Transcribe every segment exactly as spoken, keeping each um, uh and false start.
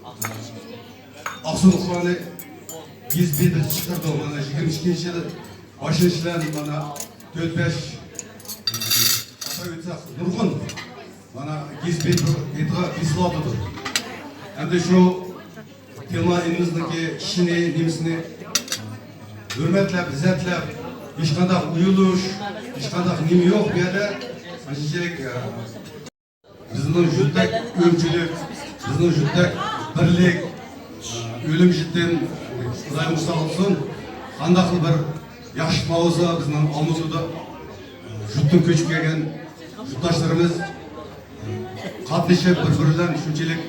ئاقسۇ ئۇقۇمى گېزىت بېتىگە چىقىرىدۇ. مانا يىگىرمە ئىككىنچى يىل باشلىنىشلار مانا تۆت بەش ئاتاپ ئۆتسەك نۇرغۇن مانا گېزىت بېتىغا بېسىلىۋاتىدۇ. ئەمدى شۇ تىلما ئېلىمىزنىڭكى ئىشىنى، نېمىسىنى ھۆرمەتلەپ، ئىززەتلەپ، ھېچقانداق ئۇيۇلۇش، ھېچقانداق نېمە يوق بۇ يەردە. شۇنچىلىك، ئە، بىزنىڭ يۇرتتەك ئۆمچىلىك، بىزنىڭ يۇرتتەك بىرلىك، ئە، ئۆلۈم يېتىم، خۇدايىم ساقلىسۇن. قانداقلا بىر ياخشى بولسا بىزنىڭ ئالمۇتىدا، ئە، يۇرتتىن كۆچۈپ كەلگەن يۇرتداشلىرىمىز قاتنىشىپ، بىر-بىرى بىلەن شۇنچىلىك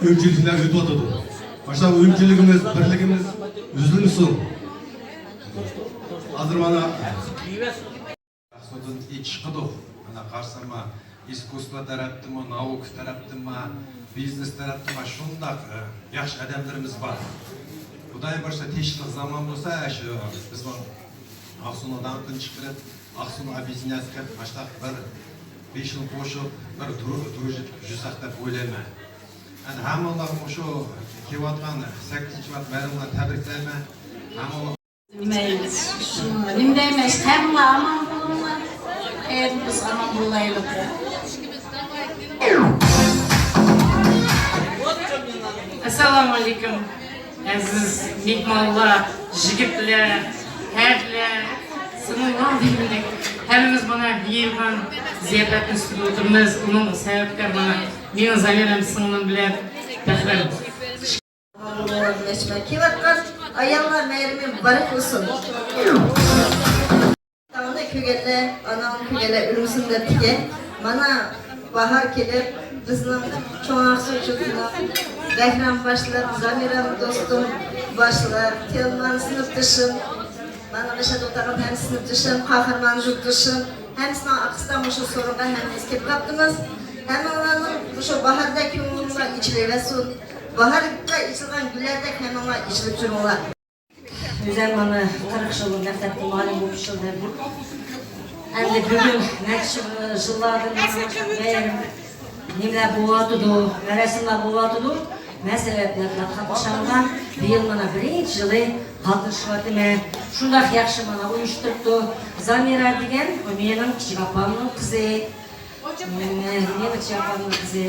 ئۆمچىلىكلەر ئۆتۈۋاتىدۇ. ماشۇنداق ئۆمچىلىكىمىز، بىرلىكىمىز ئۈزۈلمىسۇن. ھازىر مانا ئاقسۇدىن چىقىدۇ. مانا قارىسام، ئىسكۇسسۋو تەرەپتىنمۇ، ناۋۇكا تەرەپتىنمۇ، بىزنېس تەرەپتىنمۇ شۇنداق، ئە، ياخشى ئادەملىرىمىز بار. خۇداي بۇيرۇسا، تىنچلىق زامان بولسا، شۇ بىزنىڭ ئاقسۇنىڭ داڭقىنى چىقىرىپ، ئاقسۇنىڭ ئابىزىنى ئەسكەرتىپ، ماشۇنداق بىر بېشىنى قوشۇپ، بىر تۇر-، تۇرۇشۇپ يۈرسەك دەپ ئويلايمەن. ئەنە ھەممىڭلارغا مۇشۇ كېلىۋاتقان سەككىزىنچى مارت بايرىمىغا تەبرىكلەيمەن. ھەممىڭلار نېمە دەيمەن، ھەممىڭلار ئامان بولۇڭلار. خەيرلىك بىز ئامان بولايلى. ئەسسالامۇئەلەيكۇم. ئەزىز مېھمانلار، يىگىتلەر، ئەرلەر، سىڭىللار دېگۈدەك، ھەممىمىز مانا يىغىلغان زىياپەتنىڭ ئۈستىدە ئولتۇرىمىز. ئۇنىڭغا سەۋەبكار مانا مېنىڭ زامىرەم سىڭلىم بىلەن بەھرەم. كېلىۋاتقان ئاياللار مەيرىمى مۇبارەك بولسۇن. ئاتاڭنى كۆرگەنلەر، ئاناڭنى كۆرگەنلەر ئۆلمىسۇن دەپتىكەن. مانا باھار كېلىپ، بىزنىڭ چوڭ ئاقسۇ يۇرتىنىڭ بەھرام باشلىق، زامىرام دوستۇم باشلىق، تىلمان سىنىپدىشىم، مانا مەشەدە ئولتۇرغان ھەممە سىنىپدىشىم، قاھرىمان يۇرتدىشىم، ھەممىسىنىڭ ئارقىسىدا مۇشۇ سورۇنغا ھەممىمىز كېلىپ قاپتىمىز. ھەممىڭلارنىڭ مۇشۇ باھاردەك كۆڭلۈڭلار ئېچىلىۋەرسۇن. باھارغا ئېچىلغان گۈللەردەك ھەممىڭلار ئېچىلىپ يۈرۈڭلار. ئۆزۈم مانا قىرىق يىل مەكتەپتە مۇئەللىم بولۇپ ئىشلىدىم. ئەمدى بۈگۈن نەچچە يىللاردىن بۇيان مۇشۇ بايرام نېمىلەر بولۇۋاتىدۇ، مەراسىملەر بولۇۋاتىدۇ. مەن سەۋەبلەر بىلەن قاتنىشالمىغان، بىيىل مانا بىرىنچى يىلى قاتنىشىۋاتىمەن. شۇنداق ياخشى مانا ئۇيۇشتۇرۇپتۇ. زامىرا دېگەن، ئۇ مېنىڭ كىچىك ئاپامنىڭ قىزى. مېنىڭ كىچىك ئاپامنىڭ قىزى.